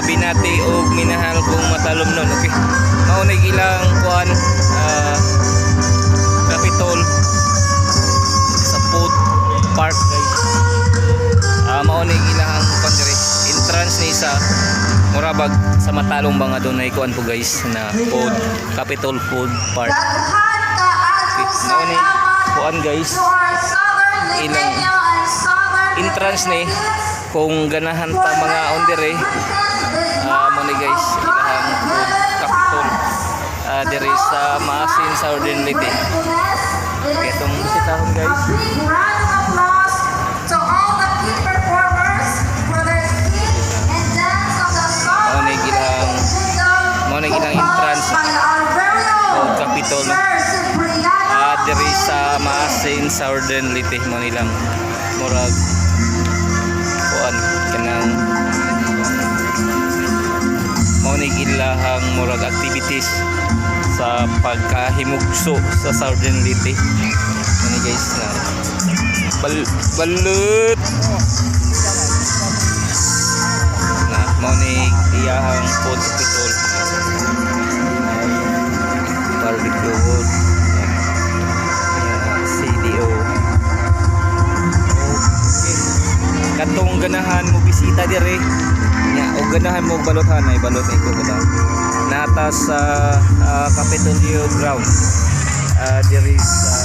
Binati og minahal kong matalomnon. Okay. Mao na ilang kuan, Capitol sa food park, guys. Mao na ilang kuan diri. Entrance ni sa murabag sa Matalom ba nga doon kuan po, guys, na food Capitol Food Park. Daghan Okay, kaayong mao ni salamat kuan, guys. to our Southern Ilang Leyteño and Southern entrance ni kung ganahan ta mga on diri, mo ni, guys, ilahang food Capitol diri sa Maasin, Southern Leyte. Okay, itong bisitahon, guys. A big round of applause to all the key performers for their skit and dance of the Mao ni Southern ilang Leyte jingle mao ni ilang entrance composed by our very own o Capitol, no? Sir Cipriano Diri sa Maasin, Southern Leyte, mo nilang murag kuan kanang mao ni ilahang murag activities sa pagkahimugso sa Southern Leyte. Mao ni, guys, na balut na mao ni iyahang food capitol, barbecue wood, CDO. Okay. Katong ganahan mo bisita dire nya o ganahan mo balot, ay balot ay ko ba nata sa Capitolio ground, diri sa